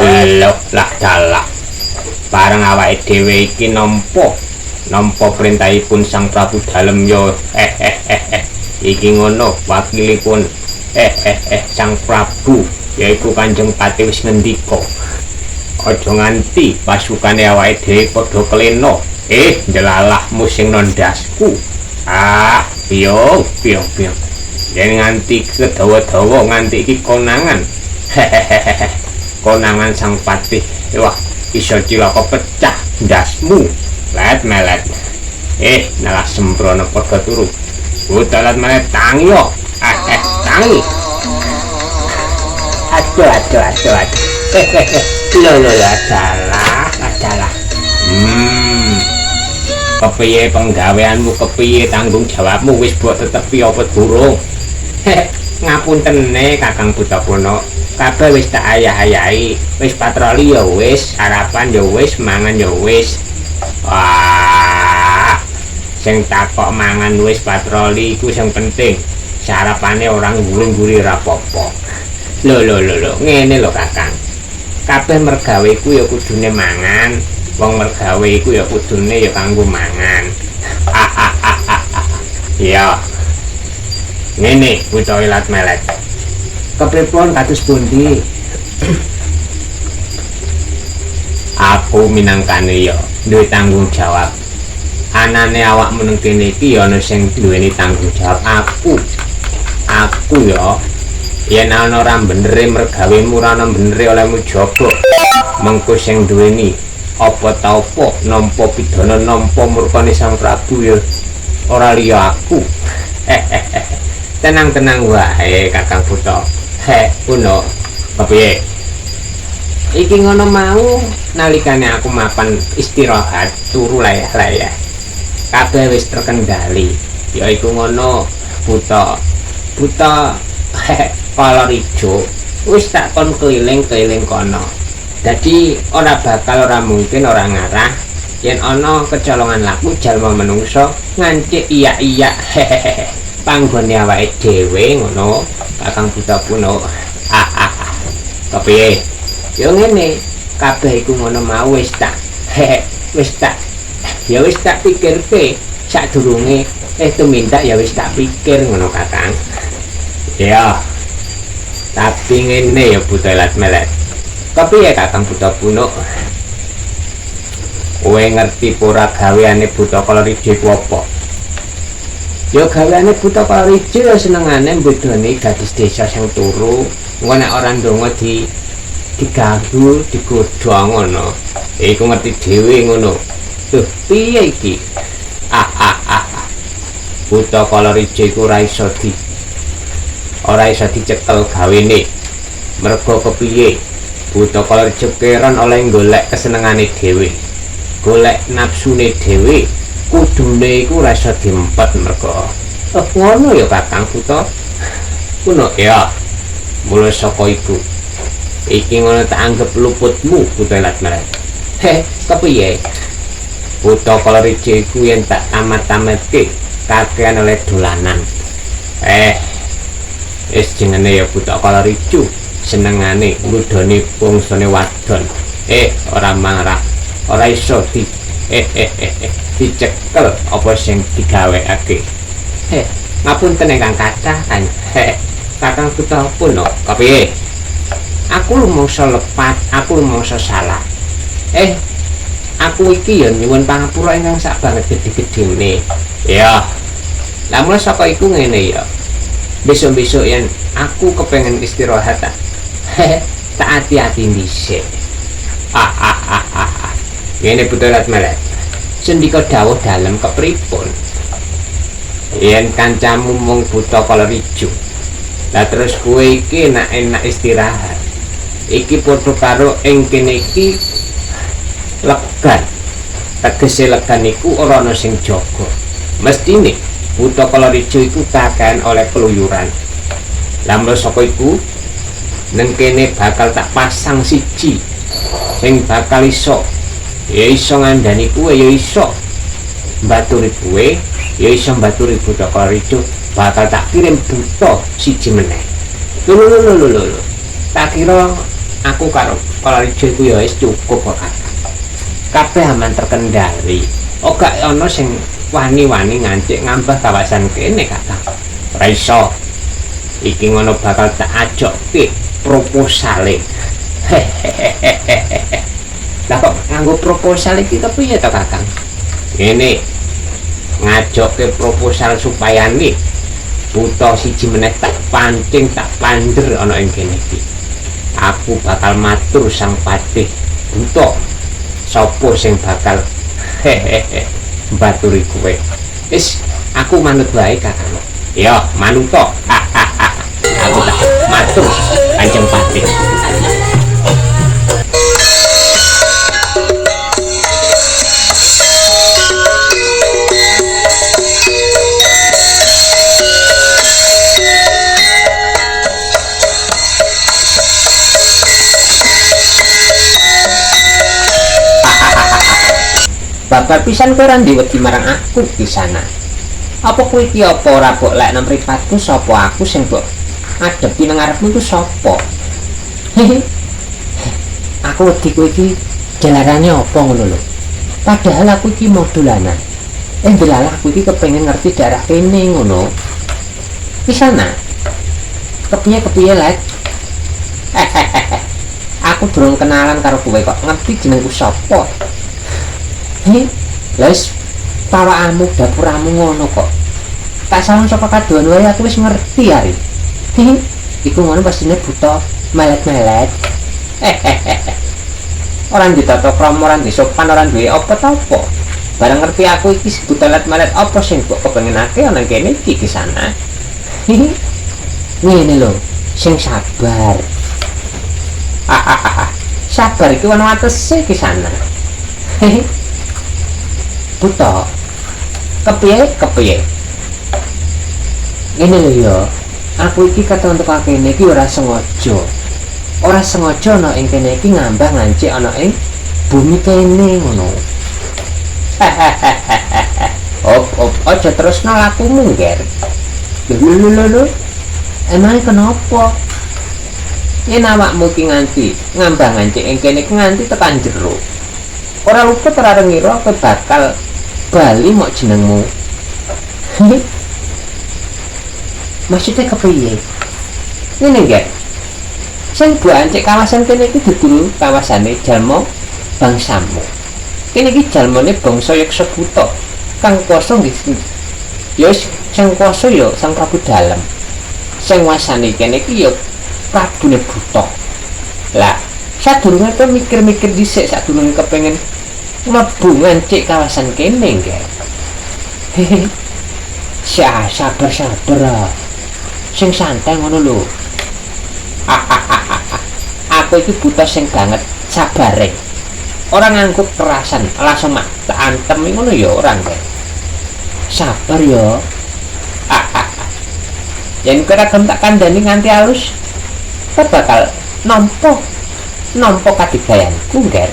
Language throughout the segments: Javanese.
Lho lah dalah. Bareng awake dhewe iki nampa nampa perintahipun Sang Prabu Dalem yo iki ngono wakilipun Sang Prabu yaiku Kanjeng Patih wis ngendika aja nganti pasukane awake dhewe padha kelena. Jelalahmu sing nondasku. Ah, piyong piyong piyong. Yen nganti kedawa-dawa nganti iki konangan. Hehehe. Konangan Sang Patih. Wah, iso cilaka pecah ndasmu. Let melet. Nalah sembrono padha turu. Buta let melet tangi yo. Tangi. Aduh aduh aduh aduh. Lho lho adalah, adalah. Kepiye penggaweanmu, kepiye tanggung jawabmu wis mbok tetepi apa durung? Ngapuntene Kakang Buta Puno. Kabeh wis tak ayah-ayahi, wis patroli ya wis, sarapan ya wis, mangan ya wis. Wah, sing takok mangan wis patroli iku sing penting. Sarapane orang guring-guri ra apa-apa. Lho lho lho lho, ngene lho Kakang. Kabeh mergawe iku ya kudune mangan. Wong mergawe iku ya kudune ya kanggo mangan. Iya. Ngene Buta Ilat Melet. Kepripun kados pundi? Aku minangkane ya duwe tanggung jawab. Anane awakmu nang kene iki ya ana sing duweni tanggung jawab aku. Aku ya yen ana ora benere mergawemu ora ana benere olehmu jaga. Mengko sing duweni apa ta apa nampa pidana nampa murkane Sang Prabu ya ora liya aku. Tenang-tenang wae Kakang Buta. He, ngono. Kepiye? Iki ngono mau nalikane aku mapan istirahat turu layah-layah. Kabeh wis terkendali. Ya iku ngono Buta. Buta kolor ijo wis tak kon keliling-keliling kono. Dadi ora bakal ora mungkin ora ngarah yen ana kecolongan laku jalma menungso ngancik iya-iya hehehe panggone awake dhewe ngono Kakang Buta Puno. Kepiye? Ya ngene, kabeh iku ngono mau wis tak wis tak ya wis tak pikirke sadurunge tumindak ya wis tak pikir ngono Kakang. Ya. Tapi ngene ya Buta Ilat Melet. Kepiye Kakang Buta Puno? Kowe ngerti pora gaweane Buta Kolor Ijo iku apa? Ya gaweane Buta Kolor Ijo ya senengane mbedoni gadis desa sing turu, engko nek ora ndonga di diganggu, digodha ngono. Iku ngerti dhewe ngono. Duh, piye iki? Buta Kolor Ijo iku ora iso di ora iso dicekel gawene. Mergo kepiye? Buta Kolor Ijo keron oleh golek kesenengane dhewe. Golek nafsune dhewe. Kudune iku ora iso diempet mergo. Oh, ngono ya Kakang Buta. Ngono ya. Mula saka iku iki ngono tak anggap luputmu Buta Ilat Melet. Heh, kepiye? Buta Kolor Ijo iku yen tak tamat-tamatke kakean oleh dolanan. Wis jenenge ya Buta Kolor Ijo senengane ngudoni bangsane wadon. Ora marah, ora iso di dicekel apa sing digawekake. Ngapunten ingkang kathah kan. Kakang Buta Puno, kepiye? Aku rumangsa lepat, aku rumangsa salah. Aku iki ya nyuwun pangapura ingkang sak banget gedhe-gedhene. Ya. Lah mula saka iku ngene ya. Besok-besok yen aku kepengen istirahat tak tak hati-hati dhisik. Ngene Buta Ilat Melet. Sendika dawuh dalem kepripun? Yen kancamu mung Buta Kolor Ijo. Lah terus kowe iki enak-enak istirahat. Iki padha karo ing kene iki legan. Tegese legan iku ora ana sing jaga. Mestine Buta Kolor Ijo iku kakehan oleh keluyuran. Lah mula saka iku nang kene bakal tak pasang siji sing bakal iso ya iso ngandani kuwe ya iso mbaturi kuwe ya iso mbaturi Buta Kolor Ijo, bakal tak kirim buta siji meneh. Lho lho lho lho lho. Tak kira aku karo Kolarijo iku ya wis cukup kok, Kakang. Kabeh aman terkendali. Ora ana sing wani-wani ngancik ngambah kawasan kene, Kakang. Ora iso. Iki ngono bakal tak ajokke proposale. Hehehe. Lah kok nganggo proposal iki kepiye to, Kakang? Ngene. Ngajokke proposal supaya nih buta siji meneh tak pancing, tak pander ana ing kene iki. Aku bakal matur Sang Patih Buta. Sopo sing bakal hehehe mbaturi kowe? Wis, aku manut wae, Kakang. Ya, manut to. Aku tak matur Kanjeng Patih. Babar pisan kowe ora wedi marang aku di sana. Apa kowe iki apa ora mbok lek nang mripatku sapa aku sing mbok adepi nang ngarepmu iku sapa? Hehe. Aku wedi kowe iki jalarane apa ngono lho. Padahal aku iki mau dolanan. Delalah aku iki kepengin ngerti daerah kene ngono. Di sana. Kepiye-kepiye lek? Hehehe. Aku durung kenalan karo kowe kok ngerti jenengku sapa. Hei, les pawakmu dapuramu ngono kok. Tak sawang saka kadohan wae aku wis ngerti ari. Hehe, iku ngono pastine buta melet-melet. Hehehe. Ora ditata krama, ora disopan, ora duwe apa ta apa. Bareng ngerti aku iki buta let-melet apa sing mbok kepengenake ana kene iki di sana. Hehe. Ngene lho, sing sabar. Hahaha. Sabar iki ana atese ki sana. Hehe. Buta. Kepiye? Kepiye? Ngene lho ya. Aku iki katon teko kene iki ora sengaja. Ora sengaja ana ing kene iki ngambah ngancik ana ing bumi kene ngono. Op op aja terusno lakumu, Ger. Lho lho lho lho. Emang kenapa? Yen awakmu iki nganti ngambah ngancik ing kene iki nganti tekan jero. Ora luput ora ngira kowe bakal bali mok jenengmu. Maksudnya kepiye? Ngene, Ger. Sing buat ancik kawasan kene iki dudu kawasane jalma bangsamu. Kene iki jalmane bangsa Yaksa Buta. Kang kuwasa nggih. Ya wis sing kuwasa ya Sang Prabu Dalem. Sing nguasani kene iki ya Prabune Buta. Lah, sadurunge kowe mikir-mikir dhisik sadurunge kepengin mlebu ngancik kawasan kene, Ger. Hehe. Sabar-sabar. Sing santai ngono lho. Aku iki buta sing banget sabare. Ora nganggo kerasan, langsung mak tak antem ngono ya ora, Ger. Sabar ya. Yen kowe ora gelem tak kandhani nganti halus, kowe bakal nampa nampa kadigayanku, Ger.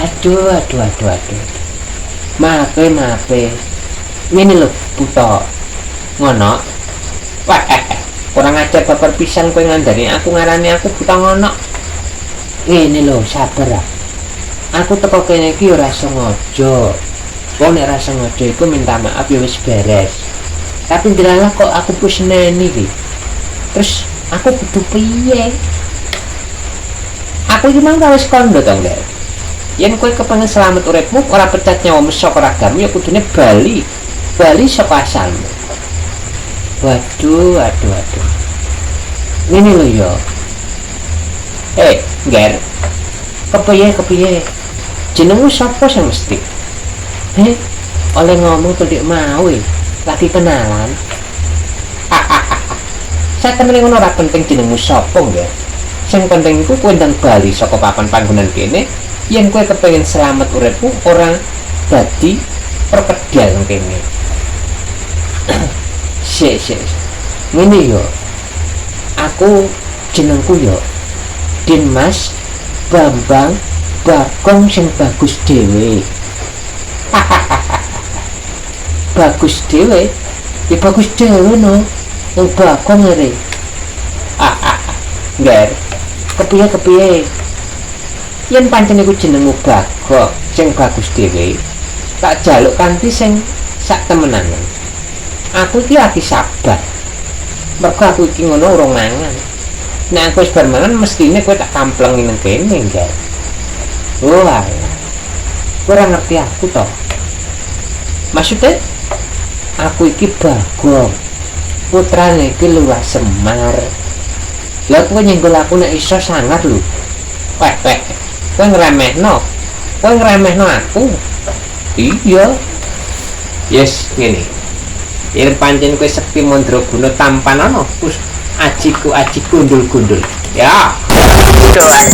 Aduh, aduh, aduh, aduh. Mape, mape. Ngene lho, buta. Ngono. Wah, kurang ajar babar pisan kowe ngandani aku ngarani aku buta ngono. Ngene lho, sabar ah. Aku teko kene iki ora sengaja. Wong nek ora sengaja iku minta maaf ya wis beres. Tapi ndelalah kok aku puseneni iki. Terus aku kudu piye? Aku iki mang wis kandha to, Nger. Yen kowe kepengin selamat uripmu, ora pecat nyawa saka ragamu ya kudune bali. Bali saka asalmu. Waduh, aduh, aduh. Ngene lho ya. Nger. Kepiye, kepiye? Jenengmu sapa sing mesti? Oleh ngomong tulik mau lagi kenalan. Satemene ngono ora penting jenengmu sapa, Nger. Sing penting iku kowe ndang bali saka papan panggonan kene. Yen kowe kepengin selamat uripmu ora dadi perkedel kene. Sik, sik. Ngene yo. Aku jenengku yo Dinmas Bambang Bagong sing bagus dhewe. Bagus dhewe? Ya bagus dhewe no. Wong Bagong ngene. Ngger. Kepiye kepiye? Yen pancen iku jenengmu Bagong sing bagus dhewe, tak jaluk kanthi sing sak temenanan. Aku iki lagi sabar. Mergo aku iki ngono urung mangan. Nek aku wis bar mangan mestine kowe tak kamplengi nang kene, Ngger. Oh, alah. Kowe ora ngerti aku to. Maksudnya aku iki Bagong. Putrane iki Lurah Semar. Lah kowe nyenggol aku nek iso sangar lho. Weh, weh. Kowe ngremehno. Kowe ngremehno aku. Iya. Yes, ngene. Yen pancen kowe sekti mandraguna tampanana kus ajiku aji gundul-gundul. Ya. Doan.